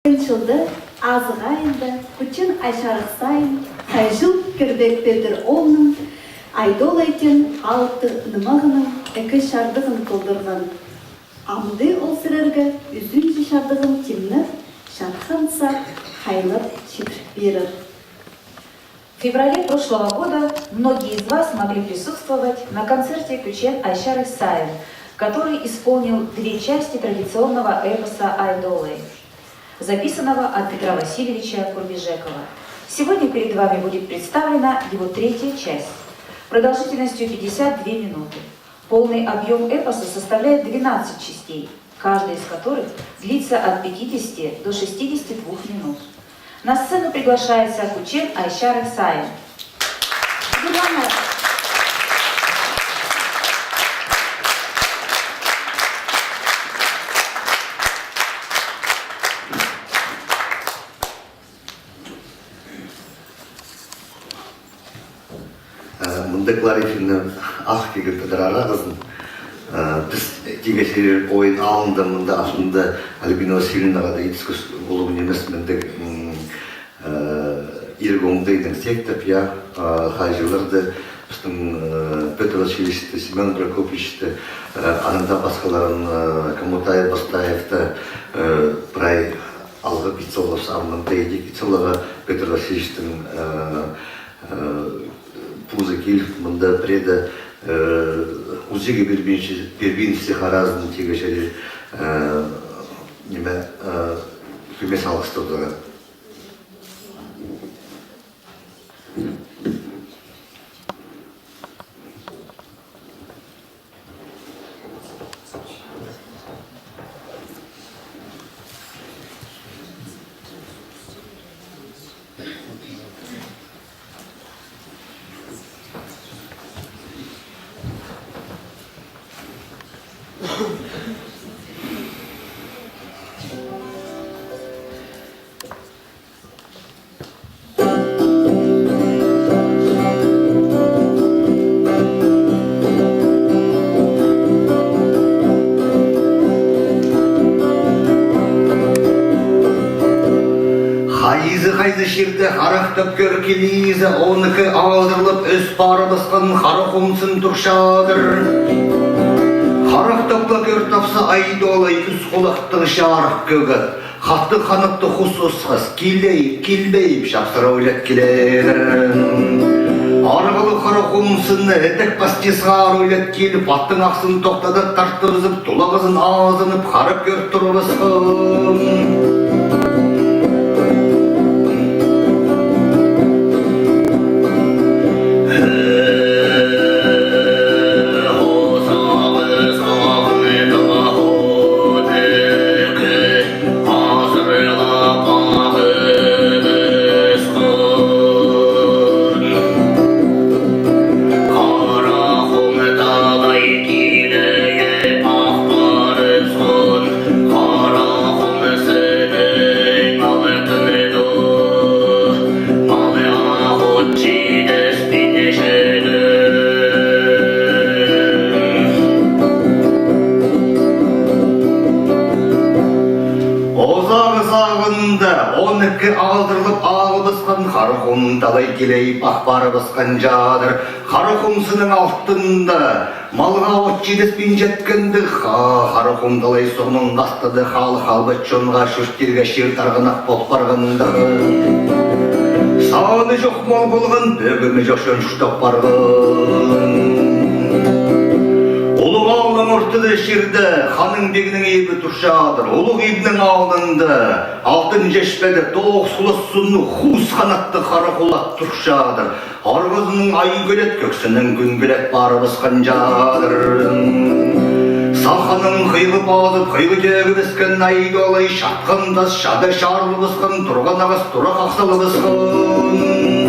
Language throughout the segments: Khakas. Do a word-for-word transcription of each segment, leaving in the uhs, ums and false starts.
Чылда азығ айында, Кӱтчен Ай Чарых сайын, хайҷы-ла Кирбек Петір оолның Айдолай теен алыптығ нымағының ікі чардығын толдырған. Амды ол сірерге ӱзінҷі чардығын тимнеп, чатхан сах хайлап читіріп пирер. В феврале прошлого года многие из вас могли присутствовать на концерте Кӱтчен Ай Чарых сайын, который исполнил две части традиционного эпоса Айдолай, записанного от Петра Васильевича Курбижекова. Сегодня перед вами будет представлена его третья часть, продолжительностью пятьдесят две минуты. Полный объём эпоса составляет двенадцать частей, каждая из которых длится от пятидесяти до шестидесяти двух минут. На сцену приглашается Кӱтчен Ай Чарых сайын. Э, мында Клара Ефимовна ах килген пеер арағазын. Э, піс тигі чир ойын алнында мында, астында Альбина Васильевнаға даа итіскіс полған нимес, мында, м, э, иргі оңдайнаң сектеп, я, э, хайҷыларды, пістің, э, Пётр Васильевичті, Семён Прокопьевичті, э, анаң даа пасхаларын, э, Комутаев, Бастаевты, э, прай алғып ит салғабыс, а мында идӧк ит саларға Пётр Васильевичтің, э, э, позы киліп, мында пірееде, э, узиге пирбинче, пирбинче харазын тигі чир, э, ниме, э, кӧмес алғыстап турған. Хайзы-хайзы чирде харах тӧккер килізі он ікі аалдырлап ӧс парыбысхан хара хомсын турчадыр. Харах тӧккер тапса, Айдолай ӱс хулахтығ чарых кӧгет. Хатығ ханаттығ хус осхас, килейіп, килбейіп, чапсыра ойлат киледір. Арғалығ хара хомсыны ідӧк пасти сығара ойлат киліп, аттың ахсын тохтада тартыбызып, тулағазын азынып, харап кӧр турыбысхан. Озағы сағында он ікі аалдырлап ағыбысхан хара хомдалай килей пах парыбысхан чадыр. Хара хомсының алтында малға от читіспин читкенде, ха-, хара хомдалай суғның астында хал-халбат чонға чуртирға чир тарғанах пол парғандығ. Саны чох мал полған, пӧгімі чох чон чуртап парған. Улуғ аалның ортада чирде ханның-пигнің ибі турчадыр. Улуғ ибнің алнында алтын чечпелі тоғыс хулас сыннығ хус ханаттығ хара хулат турчадыр. Арғазының ай кӧлет, кӧксінің кӱн кӧлет парыбысхан чадыр. Сах ханның хыйлы пазып, хыйлы тӧгібіскен Айдолай чатхан тас чада чарылыбысхан, турған ағас тура хахсалыбысхан.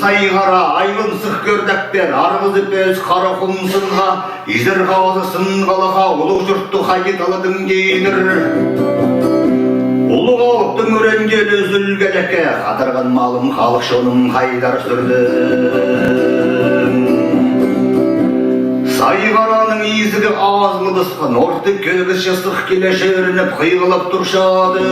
Сайғара, айланзых кӧрдек пеер, арғызып ӧс Хара Хум сынға, изер хазых сынғалаға, улуғ чуртты хайди таладың, тидір. Улуғ алыптың ӱренҷі ӧзілгелекке, хадарған малым, халых чоным хайдар сӱрдің. Сайғараның изігі азылыбысхан, орты кӧгізі сых киле чӧрініп, хыйғылап турчадың.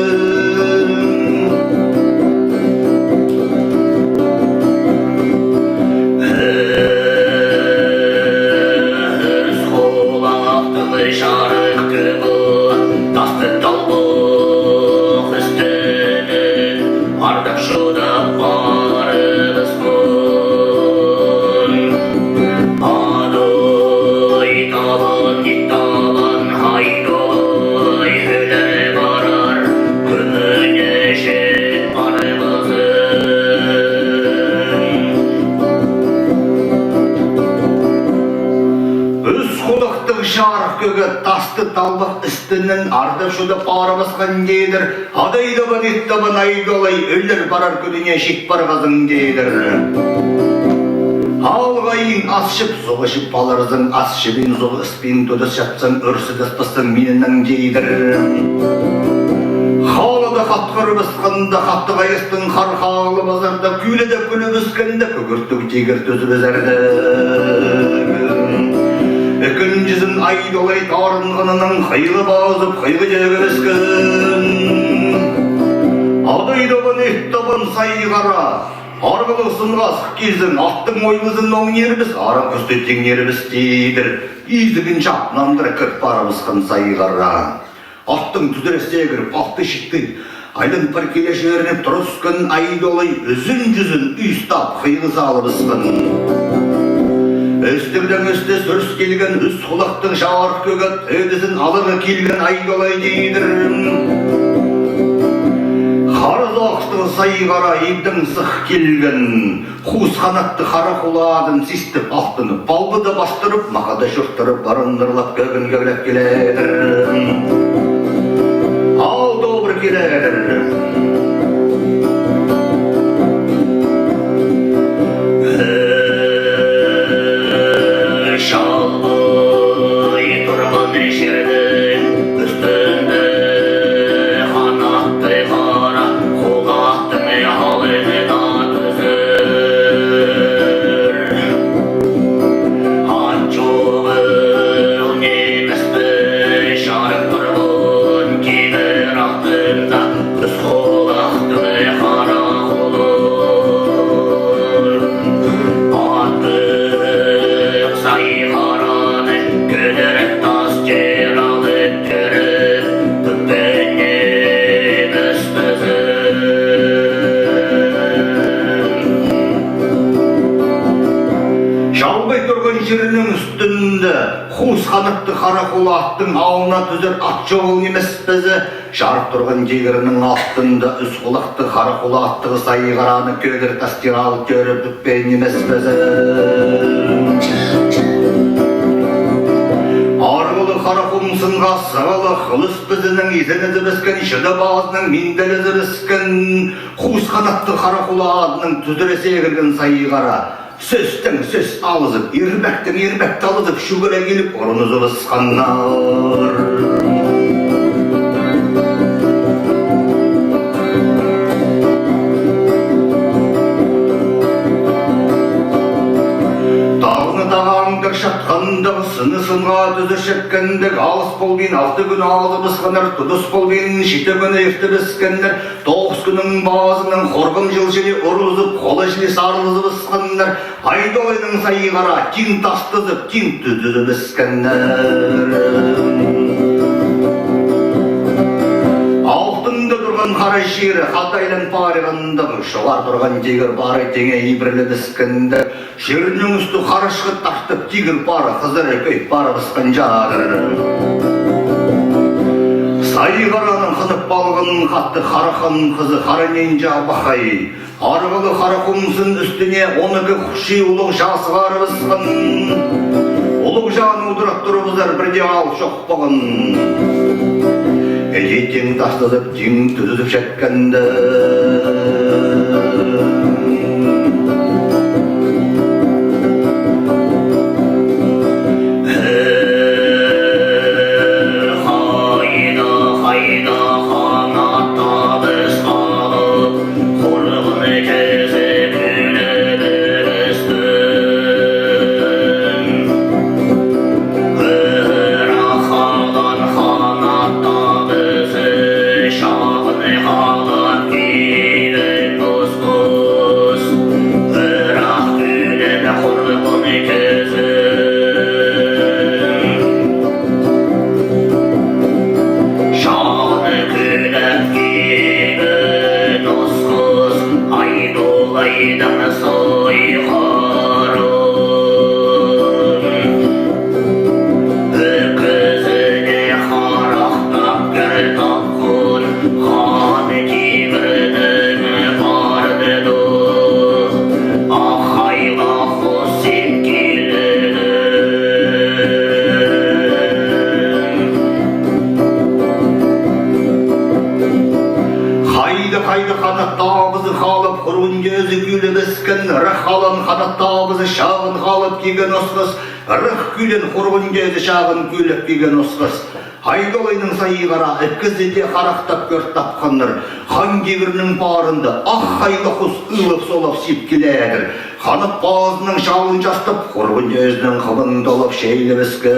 Ӧс хулахтығ чарых кӧк тасты талбах істеніп, ардап-шудап парыбысхан. Адай табан, ит табан, Айдолай ӧле парар, кӱніне чит парыбызың. Ӧс хулахтығ чарых кӧк тасты талбах істеніп, ардап-шудап парыбысхан, тидір. Адай табан, ит табан, Айдолай ӧле парар, кӱніне чит парыбызың, тидір. Алғайын ас чіп, суғ ічіп аларзың, ас чібин, суғ іспин тудыс чатсаң, ӧрсідіспессің миннең, тидір. Хаалада хатхырыбысханда, хатығ айастаң хар халыбызарда, кӱледе кӱлібіскенде, кӱгӱрттіг тигір тӱзібізерде. Ікінҷізін Айдолай тарынғаннаң хыйғы пазып, хыйғы тӧгібіскен. Адай табан, ит табан, Сайғара, арғалығ сынға сых килзең, аттың ойлызын оңнирбіс, арығ кӱсті тиңнирбіс, тидір. Изігін чап нандыра кір парыбысхан Сайғара. Аттаң тӱзіре сегіріп, алты-читі айлан пар киле чӧрініп, тура тӱскен Айдолай ӱзінҷізін ӱс тап хыйғы салыбысхан. Ӧстірдең ӧсте сӱріс килген ӧс хулахтығ чарых кӧк ат ӧдізін аларға килген Айдолай, тидір. Хара сағыстығ Сайғара ибдең сых килген. Хус ханаттығ хара хулаадын систіп, алтынып, палбыда пастырып, махада чуртырып, парындырлап, кӧгін кӧглеп киледір. Аал тобыр киледір. Чалбай турған чирнің ӱстӱнде ханаттығ хара хулах Ат чоғы нимес пе, чарып турған тигір алтында, ӧс хулахтығ хара хулах. Аттығ Сайғараны кӧдіріп, тас тир алып кіріп, Чалбай турған чирнің ӱстӱнде хус ханаттығ хара хулаттың алнына тӱзер ат чоғыл нимес пе зе, чарып турған тигірнің алтында ӧс хулахтығ хара хулаттығ Сайғараны кӧдір тастир алып кӧріп пе нимес пе зе. Арғылығ Хара Хум сынға сығалығ хылыс пізінің изенізібіскен, чыда пазының минделізібіскен, хус ханаттығ хара хулатының тӱзіре сегірген Сайғара сӧстең сӧс алызып, ирбектең ирбек талызып, чӱгӱре киліп, орын узыбысханнар. Тағны тағ аңдар чатхандағ, сынны сынға тӱзір читкендег, алыс полбин алты кӱн азыбысханнар, тудыс полбин читі кӱн иртібіскеннер, тоғыс кӱннің пазынаң хорғам чыл чіли урызып, хола чіли сарылызыбысханнар, Айдолайнаң Сайғара тиң тастызып, тиң тӱзізібіскеннер. Алтында турған хара чирі хада айлан парғандағ, чоғар турған тигір пары тиңе ибірлебіскендер. Чирнің ӱстӱ харашха тартып, тигір пары хызар кӧй парыбысхан чадыр. Сайғараның хынып алған хатты хара хан хызы Хара Нинҷі Абахай арғылығ Хара Хум сын ӱстӱне он ікі хучи улуғ чаа сығарыбысхан. Улуғ чааны удура турыбызар пірдее аал чох. Паған. Іди тиң тастызып, тиң тӱзізіп читкенде. Ырах халан ханат табызы чағын халып киген осхас, ырах кӱлен хурғун тӧзі чағын кӱлеп киген осхас. Айдолайның сайғара ікізі дее харахтап кӧр тапханнар. Хан тигірнің паарында ах хайлах хус ылап-солап сип киледір. Ханат пазының чалын частап, хурғун тӧзінің хыбын толып чейлебіскен.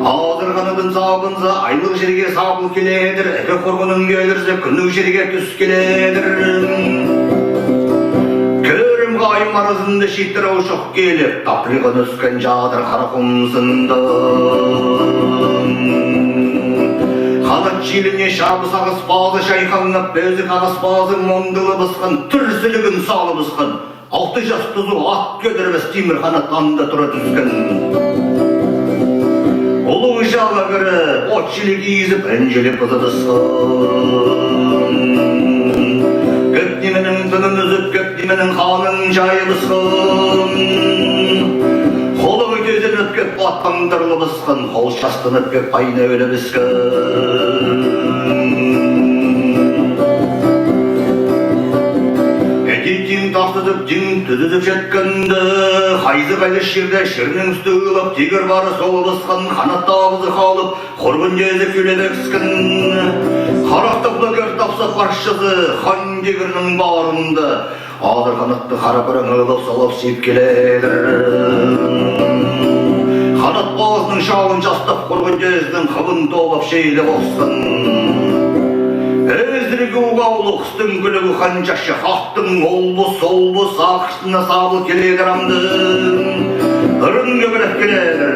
Азыр ханатын сабынза, айлығ чирге сабыл киледір, ікі хурғунын кӧдірзе, кӱнніг чирге тӱс киледір. Кӧрім хайым аразында читіреу чох киліп, таплиған ӧскен чадыр хара хомзында. Ханат чиліне чабыс ағас пазы чайхаңнап, пӧзік ағас пазы мондылыбысхан, тӱрзілігін салыбысхан. Алты час тузу ат кӧдірбес тимір ханат анда тура тӱскен. Улуғ чаға кіріп, от чилі кизіп, інҷілі пызыбысхан. Кӧп нименің тынын ӱзіп, кӧп нименің ханын чайыбысхан. Холығы кӧзеніп кӧп аттандырылыбысхан, хол частынып кӧп пайны ӧлібіскен. Іди тиң тартызып, тиң тӱзізіп читкенде, хайзы-хайзы чирде чирнің ӱстӱ ылап, тигір пары солыбысхан, ханат табызы халып, хурғун тӧзі кӱлебіскен. Харахтап ла кӧр тапса парчазы хан тигірнің паарында. Азыр ханатты хара кӱрең ылап-солап сип киледір. Ханат пазының чалын частап, хурғун тӧзінің хыбын толып чейлеп осхан. Ӧзіргі уғаа улуғ хыстың кӱлігі хан чачах, аттың ол пу, сол пу сағыштына сабыл киледір амды. Ырын кӧглеп киледір.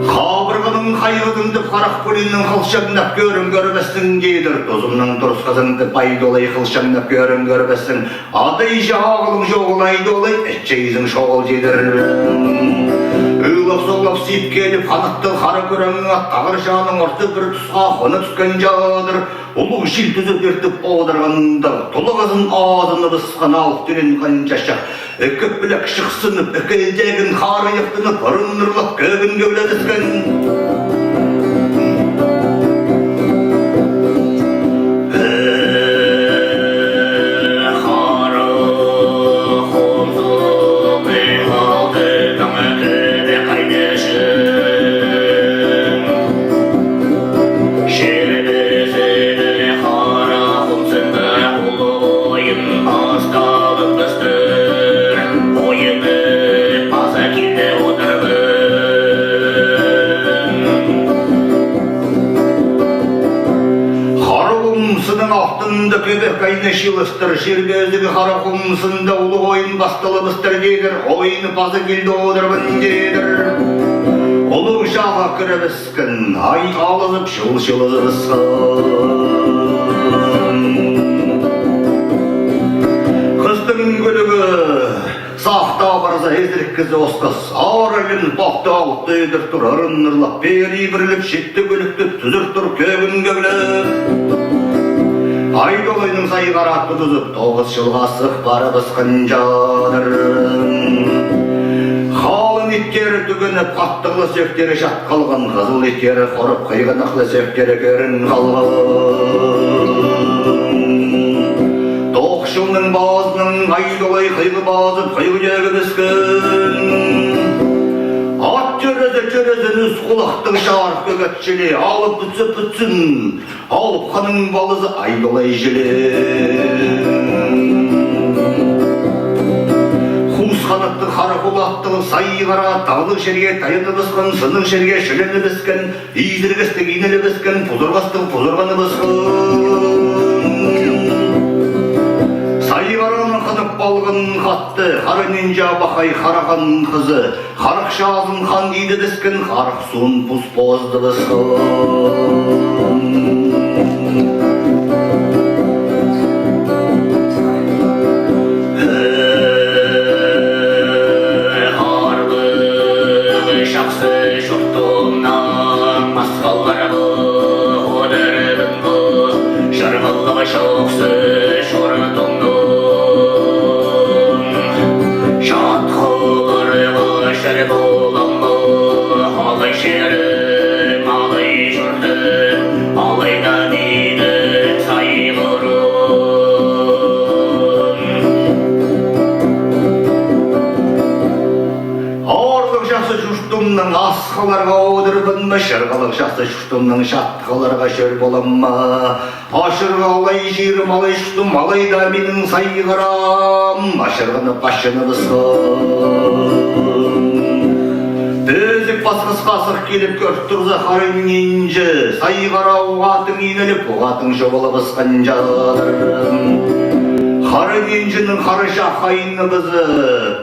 Хабырғаның хайғазын тіп, Харах Пулиннің хылчаңнап кӧрін кӧрбессің, тидір. Тузымның турысхазын тіп, Айдолай хылчаңнап кӧрін кӧрбессің. Адай чағылың чоғыл, Айдолай, итчейзің чоғыл, тидір. Ылап-солап сип киліп, ханаттығ хара кӱрең ат тағырҷаның орты пір тусха хона тӱскен чадыр. Улуғ чил тӱзеп иртіп одырғанда, тулағазын азыныбысхан алып тӱрен хан чачах. Ікі пілек чыхсынып, ікі ідегін харайыхтанып, ырыннырлап кӧгін кӧглебіскен. Чирібізі Хара хомзында улуғ ойын пасталыбыстыр. Ойыны паза килді одырбын. Хара хомзының алтында кӧбек айны чыылыстыр, чирібізі Хара хомзында улуғ ойын пасталыбыстыр, тидір, ойыны паза килді одырбын, тидір. Улуғ чаға кірібіс Кӱн ай алызып, чыл чылызыбысхан. Хыстың кӱлігі сахта парза, ізірік кізі осхас, аралин похты алты идір тур, ырыннырлап, пеер ибіріліп, читті кӱлікті тӱзір тур, кӧгін кӧглеп. Айдолайның сайғара тудызып, тоғыс чылға сых парыбысхан чадыр. Халын иттері тӱгеніп, аттығлы сӧӧктері чат халған, хызыл иттері хорып, хыйғанахлы сӧӧктері кӧрін халған. Тоғыс чылның пазынаң Айдолай хыйғы пазып, хыйғы тӧгібіскен. Ат хулахтығ чарых кӧгет чіли, алып пӱтсе пӱтсін, Алып ханның палазы Айдолай чіли. Хус ханаттығ, хара хулахтығ Сайғара тағлығ чирге тайыныбысхан, сынығ чирге чіленібіскен, изіргестіг инелібіскен, пузырғастығ пузырғаныбысхан. Сайғараның хынып алған хатты Хара Нинҷі абахай, Хара хан хызы, Харах чазын хан идібіскен, харах суун пус поздыбысхан. Аарлығ чахсы чуртымнаң асхаларға одырбын ба, чырғаллығ чахсы чуртымнаң чатхаларға чир полам ба, алай чирім, алай чуртым, алай даа минің Сайғарам. Аарлығ чахсы чуртымнаң асхаларға одырбын ба, чырғаллығ чахсы чуртымнаң чатхаларға чир полам ба? Ачырға алай чирім, алай чуртым, алай даа минің Сайғарам, ачырғанып ачыныбысхан. Пӧзік пасхасха сых киліп кӧр турза, Хара Нинҷі, Сайғара уғаа тың инеліп, уғаа тың чобалыбысхан чадыр. Хара Нинҷінің хара чахайны бызып,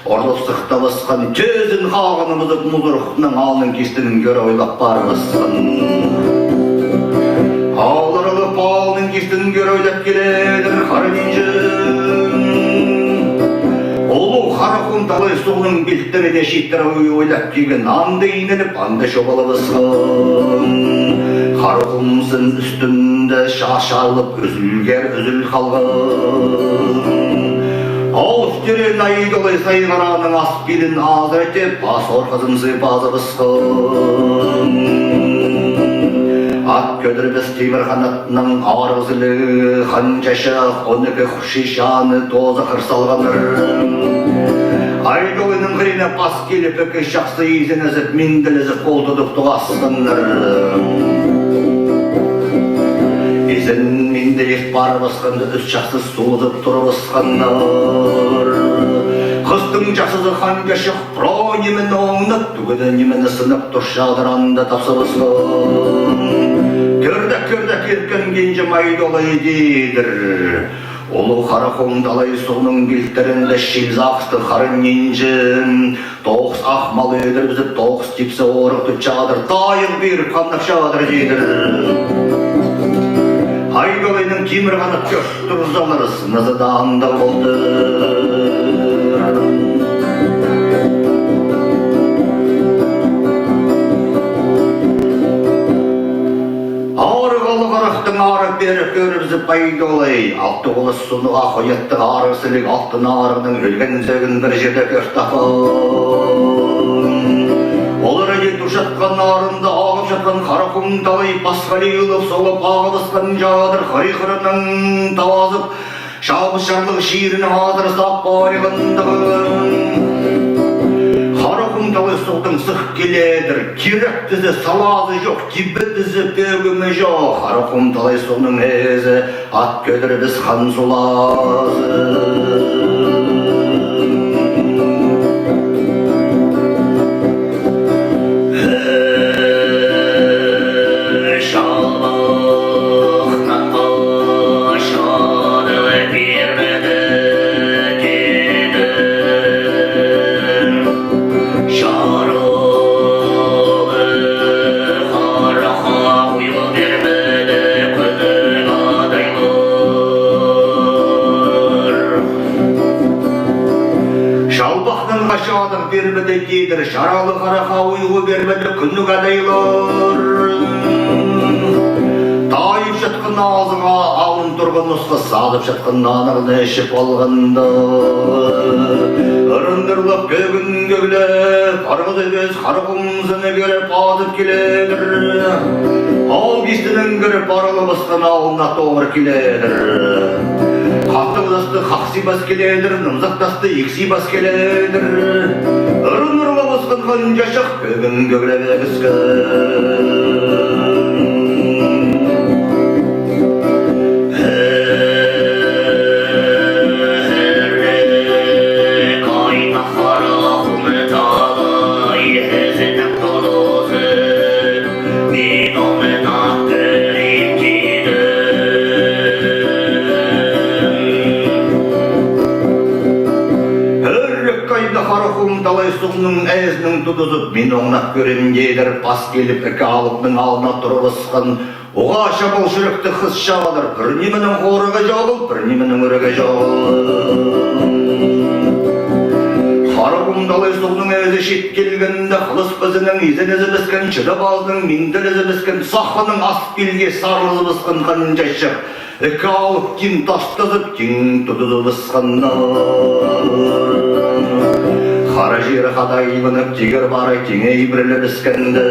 орлап сыхтабысхан, тӧзін хағыныбызып, музырыхнаң аалның кистінін кӧре ойлап парыбысхан. Ааллар алып, аалның кистінін кӧре ойлап киледір Хара Нинҷі. Улуғ Хара Хум талай суғның пилтіріне читіре ойлап килген, анда инеліп, анда чобалыбысхан. Хара Хум сын ӱстӱнде ча-, чарылып, ӱзӱлгер ӱзӱл халған. Алып тӧреен Айдолай Сайғараның ас пилін азыра теп, ас орхазын сыып азыбысхан. Ат кӧдірбес Тимір Ханаттың арығ сіліг Хан Чачах он ікі хурчи чааны тооза хыр салғаннар. Айдолайның хырина пас киліп, ікі чахсы изеннезіп, минделезіп, хол тудып тоғасханнар. Изен-минде ит парыбысханда, ӱс чахсы сулызып турыбысханнар. Хыстың чахсызы Хан Чачах прай нимені оңнап, тӱгӱні нимені сынап турчадыр, анда тапсабысхан. Кӧрдек, кӧрдек, ирткен килҷем Айдолай, тидір. Улуғ Хара Хум талай суғның пилтірінде чил сағыстығ Хара Нинҷі тоғыс ах мал ӧдірібізіп, тоғыс типсе орығ тутчадыр, тайығ пиріп хамнапчадыр, тидір. Айдолайның Тимір Ханат кӧр турзалар, сынызы даа андағ полды. Арығ алығ арахтың ары пеер кӧрібізіп, Айдолай алты хулас сунуға хойаттығ арығ сіліг Алтын Арығның ӧлген сӧӧгін пір чирде кӧр тапхан. Олар иди турчатхан арында ағып чатхан Хара Хум талай пасхалығ ылып, солып ағыбысхан чадыр, хырии хырынаң таа азып, чабыс чарлығ чирінең азыра сап парғандығ. Хара Хум талай суғдаң сых киледір, кирек тізе салазы чох, тибе тізе пӧгімі чох. Хара Хум талай суғның ээзі ат кӧдірбес Хан Сулазы. Чалбахнаң паза чарығ пирбеде, тидір. Чарығ харахха уйғу пирбеде, кӱнніг адайлар. Чалбахнаң паза чарығ пирбеде, тидір, чарығ харахха уйғу пирбеде, кӱнніг адайлар. Тайып чатхан азыға алын турған нусха садып чатхан наннарны ічіп алғанда, ырындырлап, кӧгін кӧглеп, арғызы пӧс Хара Хум сыны кӧріп, азып киледір. Аал кистінең кіріп, аралабысхан аалына тоғыр киледір. Хатығ тасты хах сибас киледір, нымзах тасты ик сибас киледір. Ырын ырлабыс Хан Чачах кӧбін кӧглебеспіскен. Ӧрік айна Хара Хум талай ізінең тудызып, мин оңын ат кӧрим тидім. Ӧрік айна Хара Хум талай суғның ээзінең тудызып, мин оңын ат кӧрим тидір. Пас киліп, ікі алыптың алнына турыбысхан. Уғаа чабал чӱректі хыс чаадыр. Пір нименің хорығы чоғыл, пір нименің ӱрегі чоғыл. Хара Хум талай суғның ээзі чит килгенде, хылыс пызының изенезібіскен, чыда пазының минділезібіскен, саханың ас пилге сарылыбысхан Хан Чачах. Ікі алып тиң тастазып, тиң тудызыбысханнар. Хара чирі хада айланып, тигір пары тиңей пірлебіскеннер.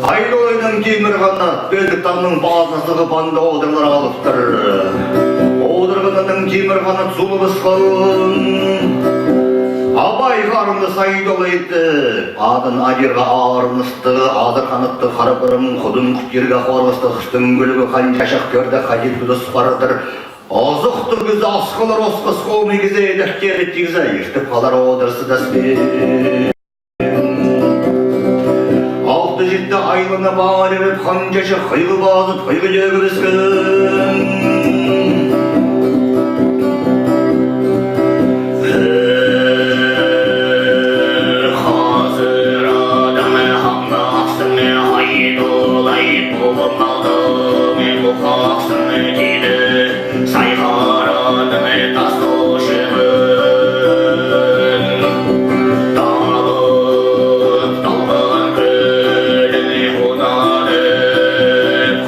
Айдолайның Тимір Ханат пӧзік таңның пазына сығып, анда одырлар алыптыр. Одырғанының Тимір Ханат сулыбысхан. Абай харындас Айдолайды адын адирға арыныстығ, Азыр Ханаттығ хара пырым худын кӱтирге хорғыстығ, хыстың кӱлӱгі Хан Чачах кӧрді, хайди тудыс парадыр. Азыхтығ кізі асхалар осхас, хомай кізі идӧк теере тигзе, иртіп халар одырсыдаспин. Алты-читі айланып, аар иріп, Хан Чачах хыйғы пазып, хыйғы тӧгібіскен. Хазыр адам хаңнахсың, Айдолай, пу малдың мухахсың тиді. Сайғараның тас оғын талып, талған кӧлін хунадып,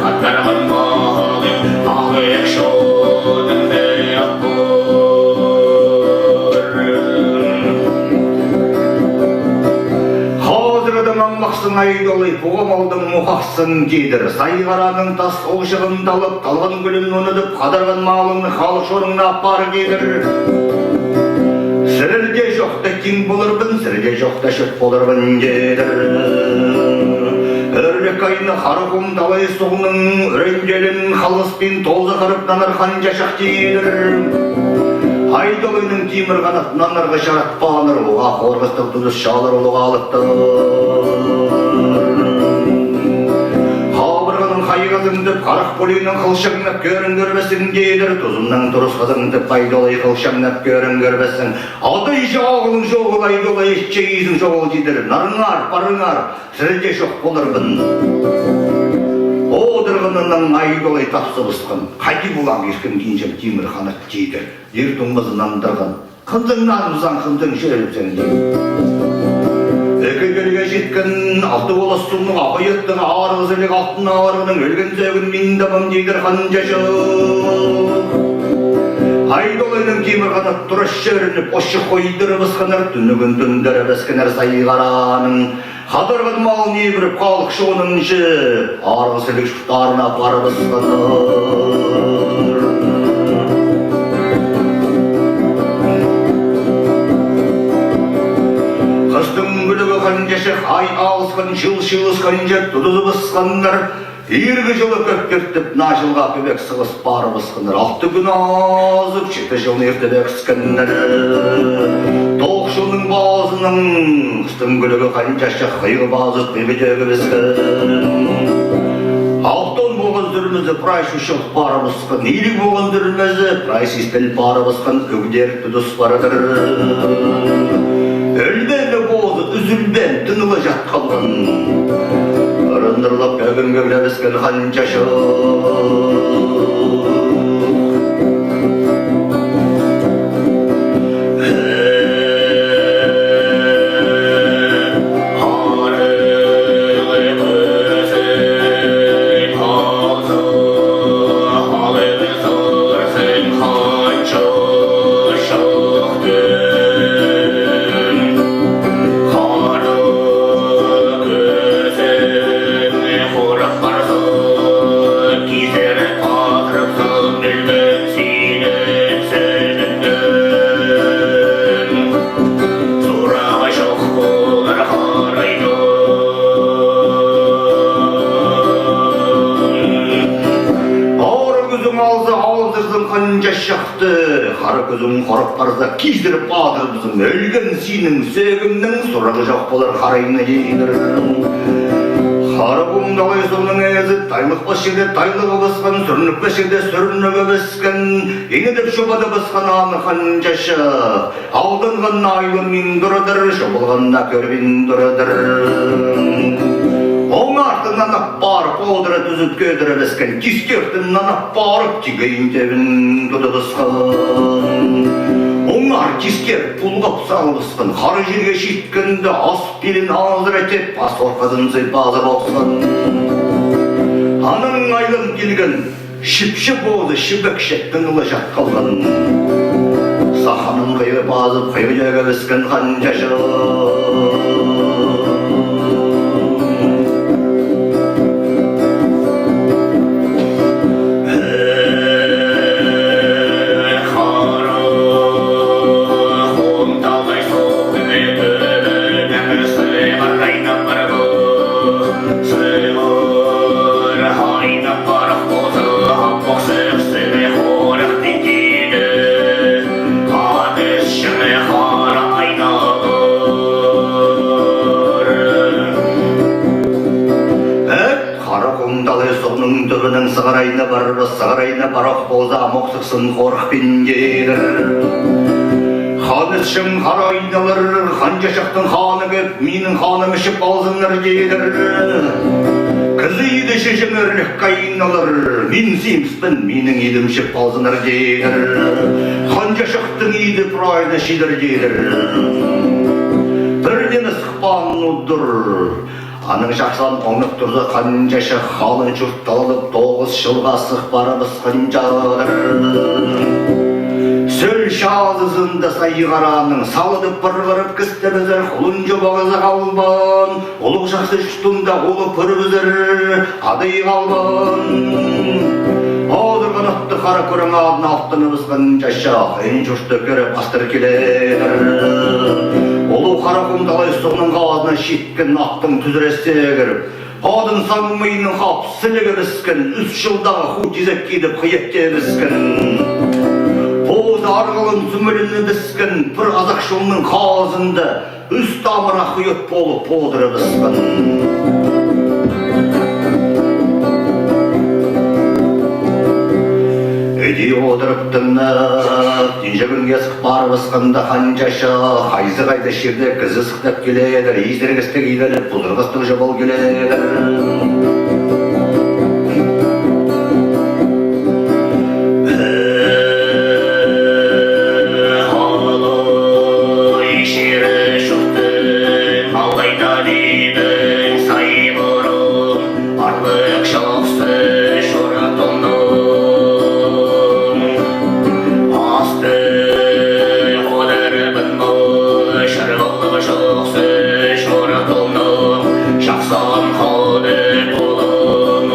хаттарған малын алып, чонын ап пар. Хазыр даа аңлахсың, Айдолай, пу малдың мухахсың тидір. Сайғараның тас оғын талып, талған кӧлін хунадып, хадарған малын халых чонына ап пар тидір. Сірерде чохта тиң поларбын, сірерде чохта чӧп поларбын тидір. Ӧрік айна Хара Хум талай суғның ӱренҷелін халғыспин тооза хырып нанар Хан Чачах тидір. Айдолайның Тимір Ханат нанарға чаратпааннар, уғаа хорғыстығ тудыс чаалар улуғ алыптар. Хабырғаның хайғазын тіп, харах пулиның хылчаңнап кӧрін кӧрбессің тидір, тузымнаң турысхазын тіп, Айдолай, хылчаңнап кӧрін кӧрбессің. Адай чағылың чоғыл, Айдолай, итче изің чоғыл тидір. Нарыңар, парыңар, сірерде чох поларбын. Одырғаннаң Айдолай тапсыбысхан. Хайди полам, иркем кинҷем Тимір Ханат тидір. Ир туңмазын андырған. Хынзың наныбызаң, хынзың чӧрібізең, тидір. Ікі кӧлге читкен алты полас суғның ах аттығ арығ сіліг Алтын Арығның ӧлген сӧӧгін мин табам тидір Хан Чачах. Айдолайның Тимір Ханат турас чӧрініп, очы хойдырыбысханнар, тӱнігін тӱндірібіскеннер Сайғараның. Хадарған малын ибіріп, халых чонынҷа арығ сіліг чурттарына парыбысханнар. Хыстың кӱлӱгі Хан Чачах ай алысхан, чыл чыылысханҷа тудызыбысханнар. Иргі чылы кӧп иртіп, наа чылға кӧбек сығыс парыбысханнар. Алты кӱн азып, читі чылны иртібіскеннер. Тоғыс чылның пазынаң хыстың кӱлӱгі Хан Чачах хыйғы пазып, хыйғы тӧгібіскен. Алтон полған сӱрмезі прай чучыл парыбысхан, илиг полған сӱрмезі прай систіл парыбысхан, ӧгдер тудыс парадыр. Ӧлбеен позы ӱзӱлбеен тынылы чат халған. Ырындырлап кӧбін кӧглебіскен Хан Чачах. Кӱзің хорап парза, кизіріп адырыбызың, ӧлген синің сӧӧгіңнең сурағы чох полар харайны, тидір. Хара Хум талай суғның ээзі тайлығ пас чирде тайлығыбысхан, сӱрнік пас чирде сӱрнігібіскен, иңедіп чобадыбысхан аны Хан Чачах. Алданғаннаң айланмин турадыр, чобалғаннаң кӧрбин турадыр. Оң артын нанап парып, одыра тӱзіп кӧдірібіскен, киске артын нанап парып, тигейін тӧбін тудыбысхан. Оңар кискер пулғап салыбысхан, хара чирге читкенде, ас пилін азыра теп, ас орхазын сый пазып осхан. Анаң айлан килген чіпче позы чібекче тың ла чат халған. Саханаң хыйғы пазып, хыйғы тӧгібіскен Хан Чачах. Хара Хум талай суғның тӱбінең сығарайны парбас, сығарайны парох полза, амох сыхсын хорыхпин, тидір. Хан ісчең хара айналар, Хан Чачахтың ханы кӧп, минің ханым чіп алзыннар, тидір. Кізі иді чіҷең ӧрлік айналар, мин симіспін, минің идім чіп алзыннар, тидір. Хан Чачахтың иді прайзына чидер, тидір. Пірдеен сыхпаан удур. Анаң чахсы оңнап турза, Хан Чачах халын чурт талалап, тоғыс чылға сых парыбысхан чадыр. Сӧл чазызында Сайғараның салыдып пырғырып кістебізер, хулун чобағызы халбаан, улуғ чахсы чуртында улуғ пӱрібізер, адай халбаан. Одырған атты хара кӱрең адына алтаныбысхан Чачах ин чуртты кӧріп астыр киледір. Улуғ Хара Хум талай суғның хазына чит Иткен аттың тӱзіре сегіріп, адын саңмыйның хап сілігібіскен, ӱс чылдағы ху тизек кидіп хыйа тибіскен. Позы арғалын сӱмелінібіскен, пір азах чолның хазында ӱс тамыра хыйат полып одырыбысхан. Іди одырып тыңнап, тинҷегінге сых парыбысханда, Хан Чачах хайзы-хайда чирде кізі сыхтап киледір, изергістіг иділіп, пузырғыстығ чобал киледір. Алай чир чуртым, алайда тидім Сайғарам. Аарлығ чахсы чуртымның асты одырбын ма, чырғалығ чахсы чуртымның чахсы хан халды полам.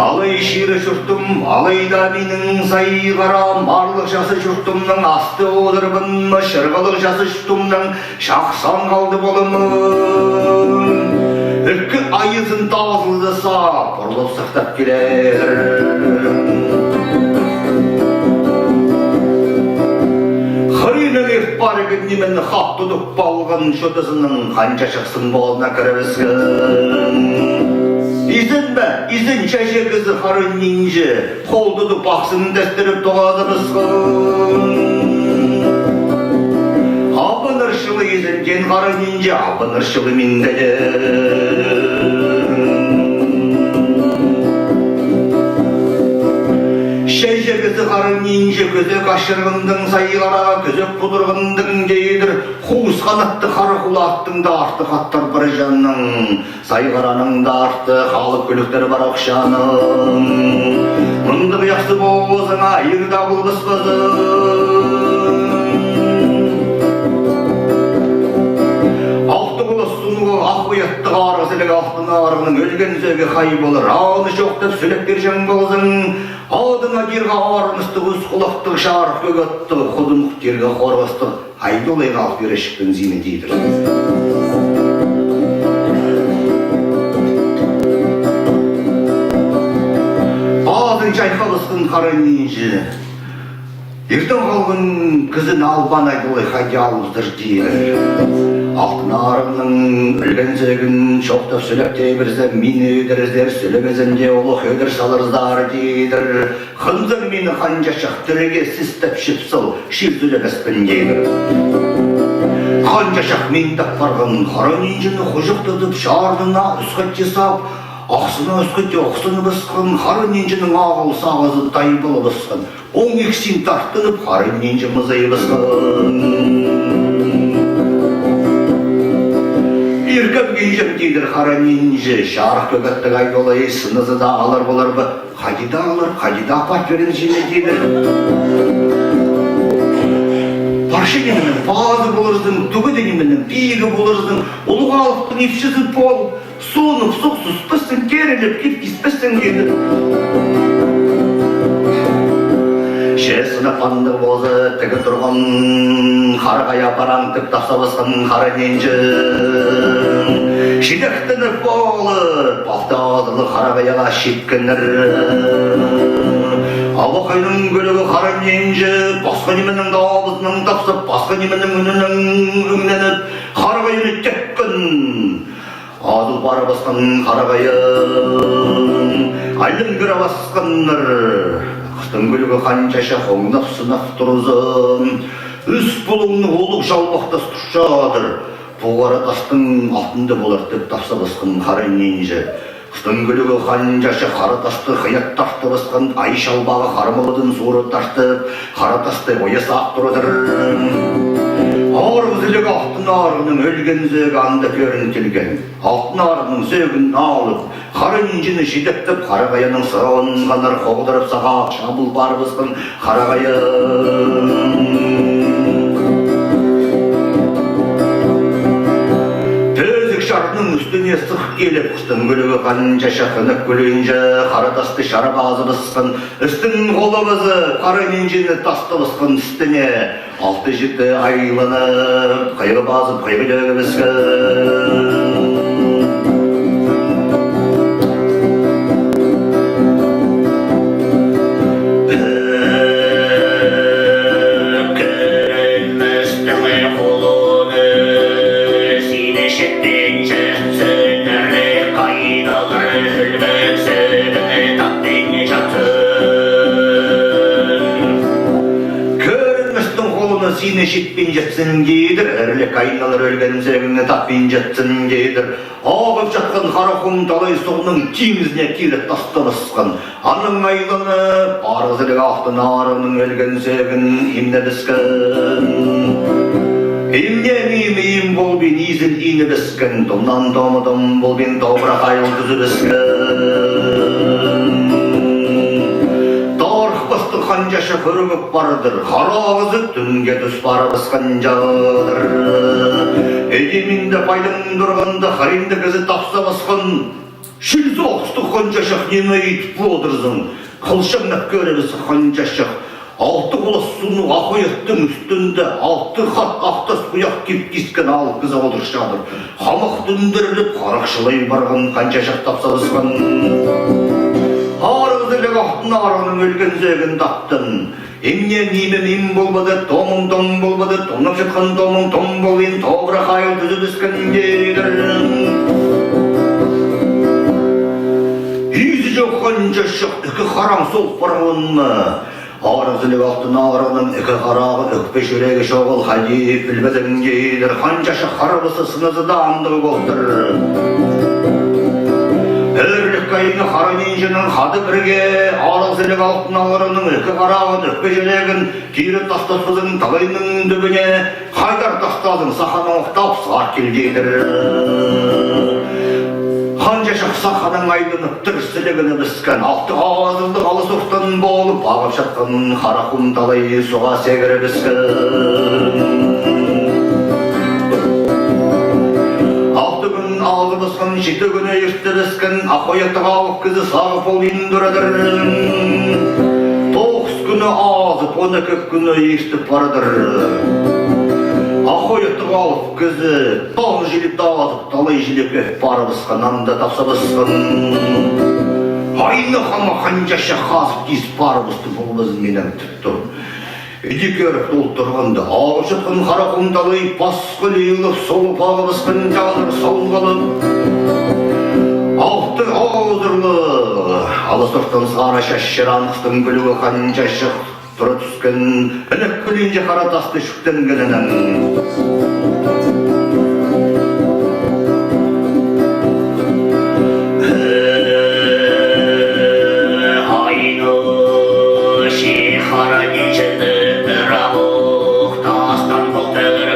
Алай чир чуртым, алайда минің Сайғарам, аарлығ чахсы чуртымның асты одырбын ма, чырғалығ чахсы чуртымның чахсы хан халды полам. Ікі айызын тазылза, парлап сыхтап килер. Хыринығ ирт парған нимені хап тудып алған, чотазынаң Хан Чачах сың позына кірібіскен. Изенме, изен, чаҷа кізі Хара Нинҷі, хол тудып, ахсын тестіріп тоғазыбысхан. Абынар чылы изен, теен Хара Нинҷі, абынар чылы минде дее. Чаҷа кізі Хара Нинҷі, кӧзек ачырғандың Сайғараға, кӧзек пудырғандың, тидір. Хуус ханаттығ хара хулаттың даа арты хаттар пір чаннаң, Сайғараның даа арты халып кӱліктер парох чаным. Мындағ чахсы позыңа ир даа полбаспазың. Алты хулас сунуға ах ой аттығ арығ сіліг Алтын Арығның ӧлген сӧӧгі хай полар, аны чоохтап сӱлеп пирҷең ползаң, адыңа тирге арыныстығ ӱс хулаттығ чарых кӧк аттығ, худын тирге хорғастығ Айдолай халып пирҷікпін сині, тидір. чайхабысхан Хара Нинҷі. Иртен халған кізіні албан айдалай хайди алыбызар, тидір. Алтын Арығның ӧлген сӧӧгін чоохтап сӧлеп тее пирзем, мині ӧдірерзер, сӧлебезем дее, олох ӧдір саларзар, тидір. Хынзар мині, Хан Чачах, тіріге сістеп чіп сал, чир сӧлебеспін, тидір. Хан Чачах мин тап парған Хара Нинҷіні хуҷахтадып, чарнына ӱс хати сап, ахсына ӱс хати охсыныбысхан. Хара Нинҷінің ағыл сағызы тайбылыбысхан. Оң иксін тартынып, Хара Нинҷі мызайыбысхан. Иркем, килҷем, тидір Хара Нинҷі, чарых кӧгеттіг айдалай сынызы даа алар полар ба? Хайди даа алар, хайди даа апарып пирерзің, тидір. Парча нименің пазы поларзың, тӱгӱде нименің пигі поларзың, улуғ алыптың ипчізі пол. Суунып суғ сӱспессің, киріліп кип киспессің, тидір. Че сынап андағ полза, тігі турған Хара Хая параң тіп тапсабысхан Хара Нинҷі. Чидектеніп полып, алты азылығ Хара Хаяға читкеннер. Абахайның кӱлӱгі Хара Нинҷі пасха нименің даа абызынаң тапсап, пасха нименің ӱнінең ӱнненіп, Хара Хаяны тепкен. Азыл парыбысхан Хара Хаяны айландыра пасханнар. Хыстың кӱлӱгі Хан Чачах оңнап-сынап турза, ӱс пулуңны улуғ чалбах тас турчадыр. Пу хара тастың алтында полар тіп тапсабысхан Хара Нинҷі. Хыстың кӱлӱгі Хан Чачах хара тасты хыйат тартыбысхан, ай чалбағы хармалыдын суура тартып, хара тасты оя саап турадыр. Арығ сіліг Алтын Арығның ӧлген сӧӧгі анда кӧрінтілген. Алтын Арығның сӧӧгін алып, Хара Нинҷіні чидектеп, Хара Хаяның сырағынғаннар, хоғдырып сағаа чабыл парыбысхан Хара Хая. Пӧзік чарның ӱстӱне сых киліп, хыстың кӱлӱгі Хан Чачах ынап кӱлӱнҷе хара тасты чарап азыбысхан, істін холабазып, Хара Нинҷіні тастабысхан істіне. Алты-читі айланып, хыйғы пазып, хыйғы тӧгібіскен. Кӧрінместің хулуны сині читпинче, сӧнерлік айналар ӧлген сӧӧгін таппинчатсың. Кӧрінместің хулуны сині читпинчатсың, тидір, ӧрлік айналар ӧлген сӧӧгін таппинчатсың, тидір. Ағып чатхан Хара Хум талай суғның тиңізіне кире тастабысхан. Анаң айланып, Арығ сіліг Алтын Арығның ӧлген сӧӧгін имнебіскен. Имнеем, им, им полбин, изен инібіскен, томнаң томы том полбин, тобыра хайыл тӱзібіскен. Тарых пастығ Хан Чачах ӱрігіп парадыр, харағызы тӱнге тӱс парыбысхан чадыр. Іди минде пайдаң турғанда, хыринда кізі тапсабысхан. Чіли соғыстығ Хан Чачах, ниме ит одырзың, хылчаңнап кӧрібіс Хан Чачах. Алты хулас сунуғ ах ой аттың ӱстӱнде алты хат ах тас хуях кип кискен алып кізі одырчадыр. Хамах тӱндіріліп, харахчылай парған Хан Чачах тапсабысхан. Арығ сіліг Алтын Арығның ӧлген сӧӧгін таптым. Имнеем, имем им полбады, томым том полбады, томнап чатхан томым том полбин, тобыра хайыл тӱзібіскен, тидір. Изі чох Хан Чачах, ікі хараң сол парған ма? Арығ сіліг Алтын Арығның ікі харағы, ӧкпе чӱрегі чоғыл хайди, пілбезің, тидір. Хан Чачах харбазы, сынызы даа андағ полтыр. Ӧрлік кайны Хара Нинҷінің хада пірге Арығ сіліг Алтын Арығның ікі харағын, ӧкпе чӱрегін кире тастапчазың талайның тӱбіне, хайдар тастазың, саханаң тапсап кил, тидір. Хан Чачах саханаң айланып, тір сілігінібіскен, алты азылығ алыс ортан полып ағып чатхан Хара Хум талай суға сегірібіскен. Алты кӱн азыбысхан, читі кӱні иртібіскен, ах ой аттығ алып кізі сағып полбин турадыр. Тоғыс кӱні азып, он ікі кӱні иртіп парадыр. Ах ой аттығ алып кізі тағ чіли азып, талай чіли кӧп парыбысхан, анда тапсабысхан. Айна хама хан чачах хазып кис парыбысты полбазын минең тіп тур. Іди кӧріп толтырғанда, ағыл чатхан хара хум талай пасха лиліп, солып ағыбысхан чалыр солғалып. Алты озырлы алас ортан сары чачыран хыстың кӱлӱгі хан чачах тура тӱскен, іліг кӱлӱнҷе хара тасты чӱктенгенінең. Айна, чи хара нинҷені ырах ох тастаң полтырбын.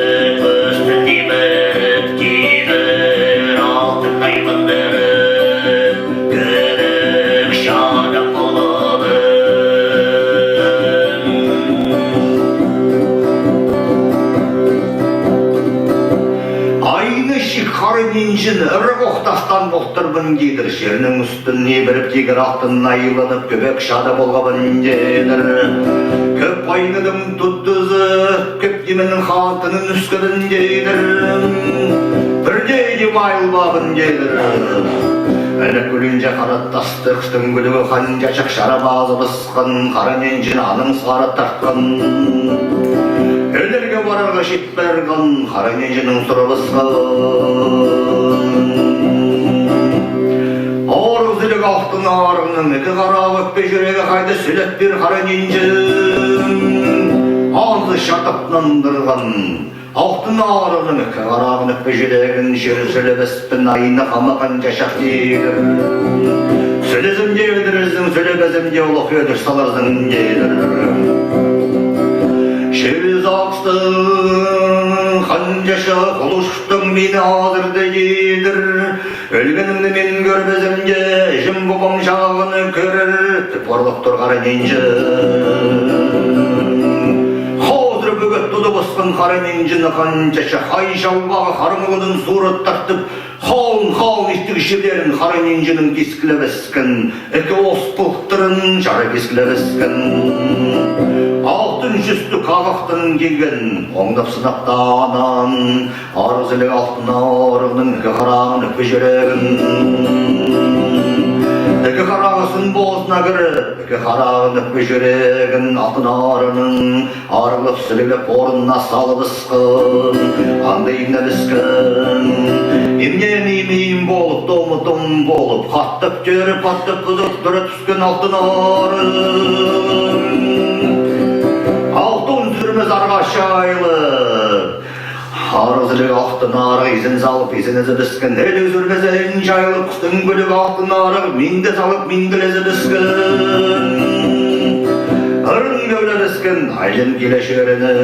Чирнің ӱстӱн ибіріп, кидір алтыннай мындырып, кӧбік чада полабын. Айна, чи хара нинҷені ырах ох тастаң полтырбын, тидір. Чирнің ӱстӱн ибіріп, кидір алтыннай мындырып, кӧбік чада полғабын, тидір. Кӧп айнадың тудызып, кӧп нименің хатынын ӧскебін, тидір. Пірдее дее майылбабын, тидір. Іліг кӱлӱнҷе хара тасты хыстың кӱлӱгі хан чачах чарап азыбысхан, хара нинҷені аның сығара тартхан. Ӧлерге парарға чит парған, хара нинҷенең сурыбысхан. Арығ сіліг Алтын Арығның ікі харағы, ӧкпе чӱрегі хайда, сӧлеп пир, хара нинҷе. Азы чатап нандырған. Алтын Арығның ікі харағын, ӧкпе чӱрегін чӧр сӧлебеспін, Айна хама хан чачах, тидір. Сӧлезем дее ӧдірерзің, сӧлебезем дее олох ӧдір саларзың, тидір. Чӧр сағыстың хан чачах, улуғ чуртаң мині азырды, тидір. Ӧлгенімні мин кӧрбезем дее, іҷем-пабам чағыны кӧрер, тіп орлап тур хара нинҷе. Хозыр пӱгет тудыбысхан хара нинҷені хан чачах, ай чалбағы хараңғылығ сурат тартып, халын-халын истіг чирлерін хара нинҷенің кискілебіскен, ікі ос пылтырын чарап кискілебіскен. Алтын чӱстіг ағахтан килген, оңнап-сынап танаан, арығ сіліг Алтын Арығның ікі харағын, ӧкпе чӱрегін. Ікі харағызын позына кіріп, ікі харағын, ӧкпе чӱрегін Алтын Арығның арығлап, сіліглеп, орнына салыбысхан. Анда имнебіскен. Имнеен имі им полып, томы том полып, хаттап тӧріп, хаттап пызып, тура тӱскен Алтын Арығ. Алтын сӱрмес арға чайылып, арығ сіліг Алтын Арығ изен салып, изенезібіскен, іліг сӱрмезін чайылып, хыстың кӱлӱгі Алтын Арығ миңде салып, миңгілезібіскен. Ырын кӧглебіскен, айлан киле чӧрініп.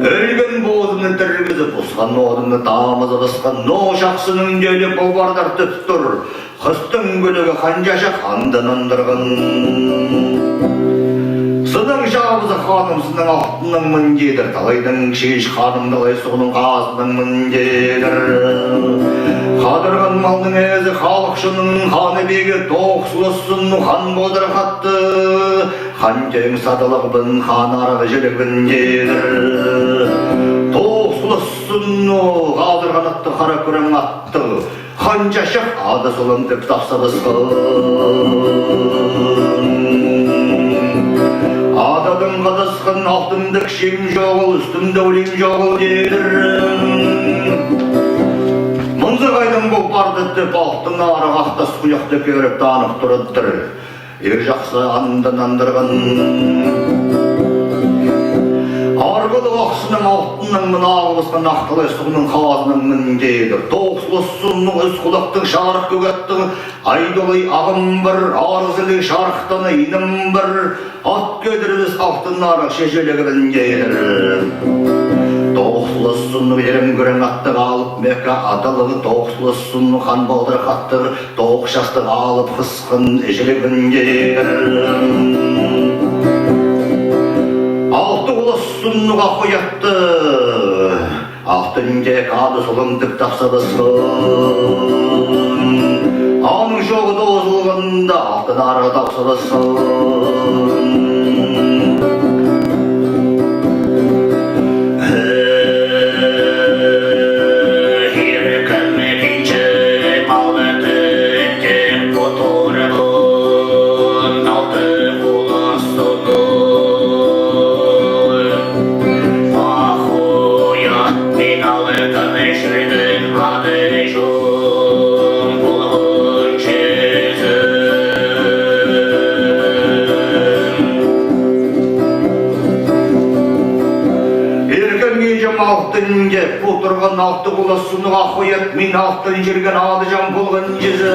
Ӧлген позымны тіргізіп, усхан одымны тамызыбысхан, ноо чахсының тӧлі полбардар тіп тур. Хыстың кӱлӱгі хан чачах анда нандырған. Сыннаң чабызы, ханым, сыннаң алтыннаң мын, тидір. Талайдаң чиис ханым, талай суғның хазынаң мын, тидір. Хадарған малның ээзі, халыхчының ханы-пигі, тоғыс улус сыннаң хан подар хатты. Хан тӧӧң садылығбын, хан арығ чилігбін, тидір. Тоғыс улус сыннаң хазырған атты, хара кӱрең атты хан чачах ада солам тіп тапсабысхан. Ададаң хадасхан алтындығ чиим чоғыл, ӱстӱмде улим чоғыл, тидір. Мынзы хайдаң пол парды тіп, Алтын Арығ ах тас хуйахты кӧріп, танып турадыр. Ир чахсы анда нандырған. Арғылығ ахсынаң Алтын Сыннаң мына ағыбысхан Ах талай суғның хазынаң мин, тидір. Тоғыс хулас сыннығ, ӱс хулахтығ, чарых кӧк аттығ Ай Толай ағам пар, арызы илиг чарыхтаң инім пар. Ат кӧдірбес Алтын Арығ чиҷелегібін, тидір. Тоғыс хулас сыннығ Ирен Кӱрең аттығ Алып Мӧке адалығ, тоғыс хулас сыннығ Хан Балдырах аттығ тоғыс частығ Алып Хысхан іҷелегібін, тидір. Алты хулас сыннығ Ах Ой аттығ Алтын Теек ады солаңдығ тапсабысхан. Аның чоғы тоозылғанда Алтын Арығ тапсабысхан. Иркем кінҷі Алтын Теек пу турбын алты хулас сыннығ. Ах Ой ат мин алған чирдең ады чоң полған чизе. Иркем кінҷім Алтын Теек пу турған алты хулас сыннығ Ах Ой ат мин алған чирдең ады чоң полған чизе.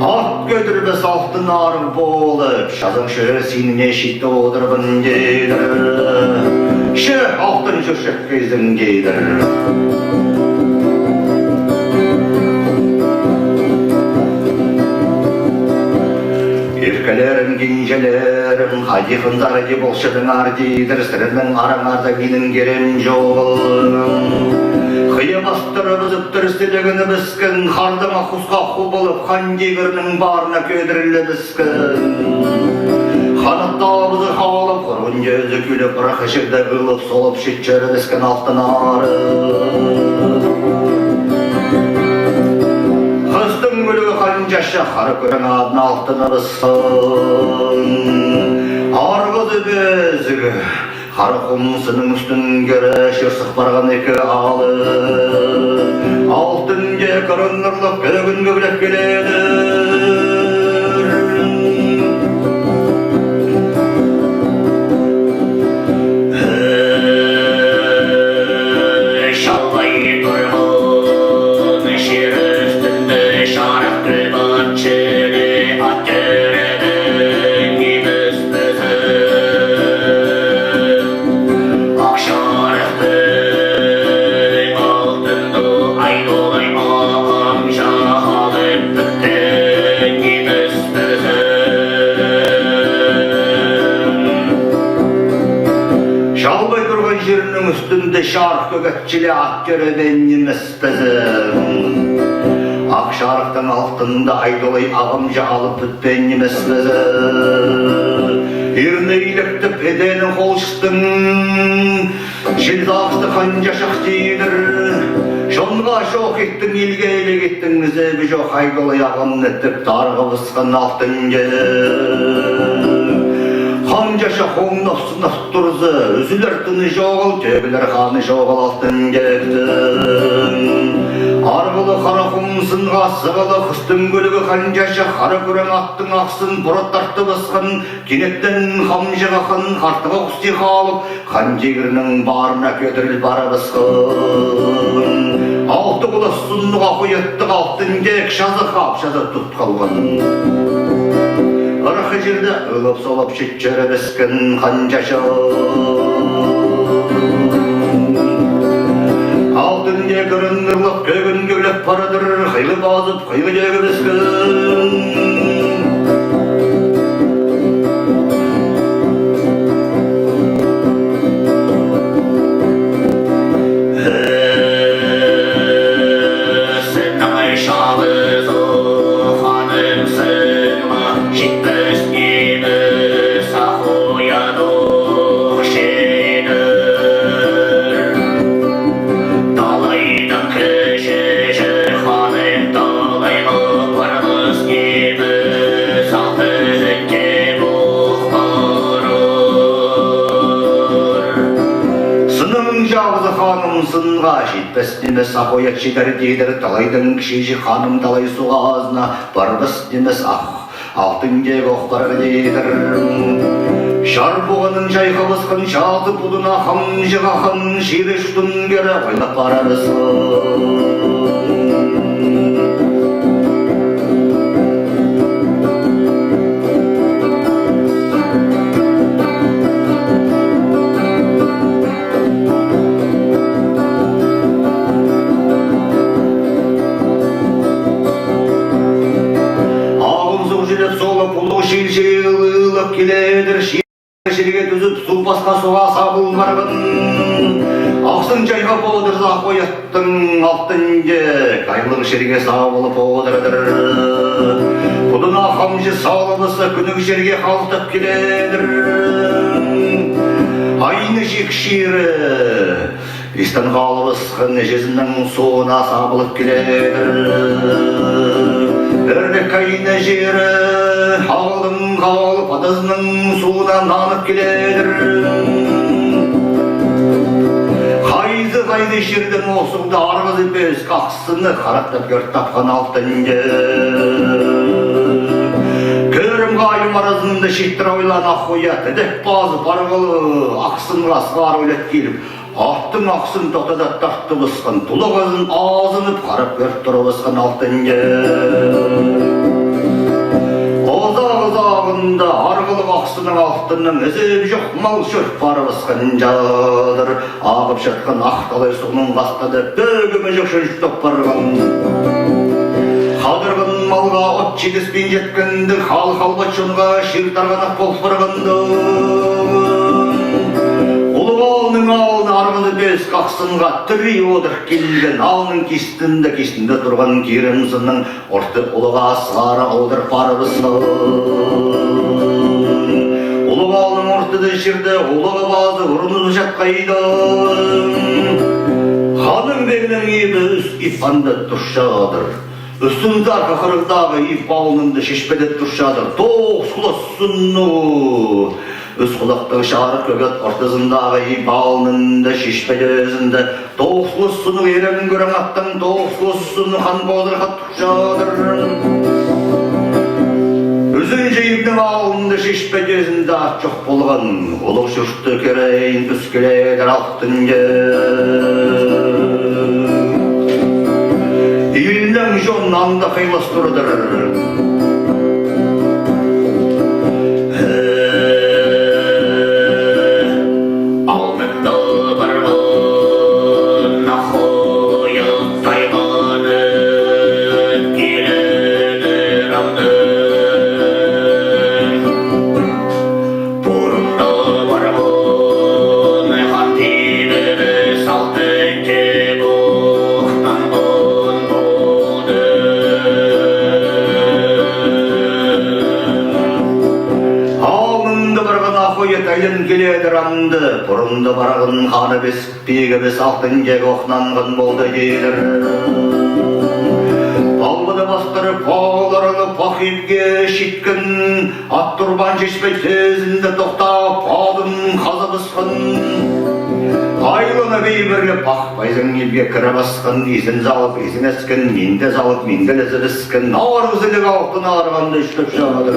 Ат кӧдірбес Алтын Арығ полып, чазаң чӧрер синіне читі одырбын, тидір. Че, алтын чӧрчеткейзің, тидір. Иркелерім, кінҷілерім, хайди хынзар ити полчадыңар, тидір. Сірернің араңарда минің кирем чоғыл. Хыйа пастырыбызып, тірістелегенібіскен, хардаңа хусха хубылып, Хан Тигірнің парына кӧдірілібіскен. Ханаттабызы халып, хурғын тӧзі кӱліп, ырах чирде ылып-солып чит чӧрібіскен Алтын Арығ. Хыстың кӱлӱгі Хан Чачах Хара Кӱрең адына алтаныбысхан. Арғызы пӧзік Хара Хомсынның ӱстӱн кӧре чӧр сых парған ікі алып. Алтын Теек ырыннарлап, кӧгін кӧглеп киледір. Чалбай турған чир ӱстӱнде чарых кӧп ат чіли ат кӧрбеен нимес. Ах чарыхтың алтында Ай Толай ағам чахалып пӱткен нимес пізің. Чалбай турған чирнің ӱстӱнде чарых кӧк ат чіли ат кӧрбеен нимес пізің. Ах чарыхтың алтында Ай Толай ағам чахалып пӱткен нимес пізің. Ирні илектеп, иденің холчыстың, чил сағысты Хан Чачах тидір. Чонға чох иттің, илге иліг иттің, ізебі чох Ай Толай ағамны тіп тарғабысхан Алтын Теек. Хан Чачах оңнап-сынап турза, ӱзӱлер тыны чоғыл, тӧгілер ханы чоғыл Алтын Теектің. Арғылығ Хара Хомсынға сығылығ, хыстың кӱлӱгі Хан Чачах Хара Кӱрең аттың ахсын пурат тартыбысхан, кинеттен хамҷыға хан хартыға хусти халып, Хан Тигірнің парына кӧдіріл парыбысхан. Алты хулас сыннығ Ах Ой аттығ Алтын Теек чазы хаап, чазы тут халған. Ырах чирде ылып-солып чит чӧрібіскен Хан Чачах. Алтын Теек ырыннарлап, кӧгін кӧглеп парадыр, хыйғы пазып, хыйғы тӧгібіскен. Сенің чалызы ханымсың ма, читпес нимес Ах Ой ат ох чидір. Талайдаң кічіҷек ханым талайға парғыс нимес, алтын теек ох парар. Сынның чалызы ханымсынға читпес нимес, Ах Ой ат чидер тидір, талайдаң кічіҷек ханым талай суғ азына парбас нимес, ах, алтын теек ох парар тидір. Чар пуғаның чайхабысхан чазы пудына хамҷы хахан чирі чуртын кӧре айлап парыбысхан. Ағын суғ чӱлеп солып, улуғ чил чыылып киледір. Чирге тӱзіп, суғ пасха суға сабыл парған. Ахсын чайхап одырза, Ах ой аттың алтында кайлығ чирге сабылып одырадыр. Пудына хамҷы салыбысса, кӱнніг чирге халтап киледір. Айны чик чирі истен халыбысхан іҷезінің суғына сабылып киледір. Ӧрдек айны чирі ағылдың халып, адазының суғына нанып киледір. Хайзы-хайзы чирдең осығда арғызы пӧзік ахсыны харахтап кӧр тапхан алтында. Кӧрім-хайым аразында читтір ойлаан Ах ой ат, тідек пазып арғылығ ахсынға сығара ойлат киліп, аттың ахсын тохтада тартыбысхан, тулағазын азынып харап кӧр турыбысхан алтында. Озағызағында арғылығ ахсының алтынаң ізі чох мал чӧр парыбысхан чадыр. Ағып чатхан Ах талай суғның хастада пӧгімі чох чӧнчіп топ парған. Хадарған малға от читіспин читкенде, хал-халбат чонға чир тарғанах пол парғанда. Улуғ аалның аалына арғызы пӧзік ахсынға тірей одыр килген, аалның кистінде, кистінде турған кирім сынның орты улуғ аал сығара одыр парыбысхан. Улуғ аалның ортызы чирде улуғ пазы урынып чатхайда, ханның-пигнің ибі ӱс иб анда турчадыр. Ӱстӱнзар хырығдағы иб алнында чишпеде турчадыр тоғыс хулас сыннығ. Ӱс хулахтығ чарых кӧк ат ортызындағы иб алнында чишпе тӧзінде тоғыс хулас сыннығ ирең-кӱрең аттаң тоғыс хулас сыннығ хан позырах ат турчадыр. Ӱзінҷі ибнің алнында чишпе тӧзінде ат чох полған. Улуғ чуртты кӧрейін, тӱс киледір алтында. Илнің чон анда хыйлас турадыр. Алнында парған Ах ой ат тайғанып киледір анда. Пурунда парған хан тибірі салтын тіп охтанған полды. Алнында парған Ах ой ат айлан киледір анда, пурунда парған ханы піс пигібіс алтын тек охнанған полды, тидір. Палбыда пастырып, паларылып, Ах ибге читкен ат турбаан чишпе тӧзінде тохтап, адын хазыбысхан. Айланып, ибірлеп, Ах пайзаң ибге кірібіскен, изен салып, изеніскен, минде салып, минделезібіскен, арғызы иліг алтын арғанды ӱстеп чадыр.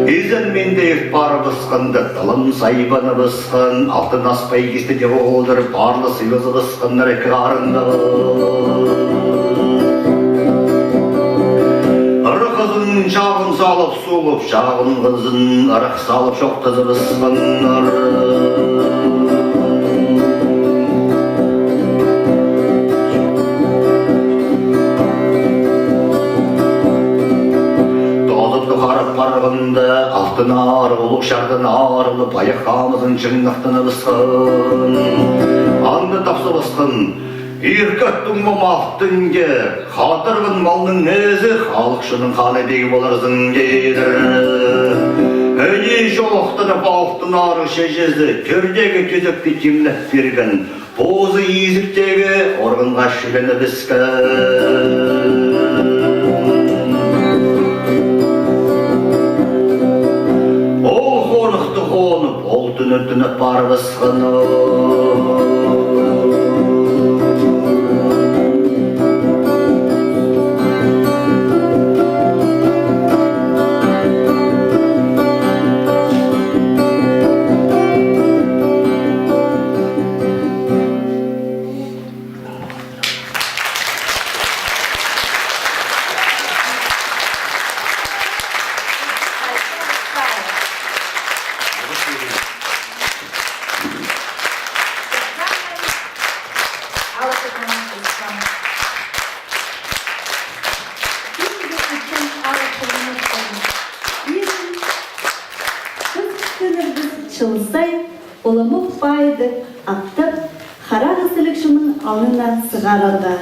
Изен минде ирт парыбысханда, тылын сайбаныбысхан, Алтын Аспай кисті дее одыр, парлы сыйлазыбысханнар ікі харында. Ырах хызын чағын салып, сулып, чағын хызын ырах салып, чоохтазыбысханнар. Тоозып, тохарып парғанда, Алтын Арығ улуғ чардаң арылып, аяқ хамызын чыңнахтаныбысхан. Анда тапсабысхан: «Иркек туңмам, Алтын Тее, хадарған малның ээзі, халых чонның ханы-пигі поларзың», — тидір. Іди чоохтанып, Алтын Арығ чеҷезі тӧрдегі тӧзекті тимнеп пирген. Позы изіктегі орғанға чӱленібіскен. Ол хоныхты хонып, ол тӱні тӱнеп парыбысхан. Кӱстенербіс чыл сай уламох пайды аттап, харағас ілігҷінің алнына сығарарға.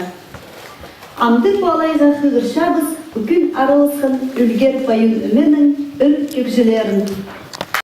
Амды пу алайға хығырчабыс ӱкӱн араласхан ӱлгер пайын ӧменің ӧӧн кӧгҷілерін.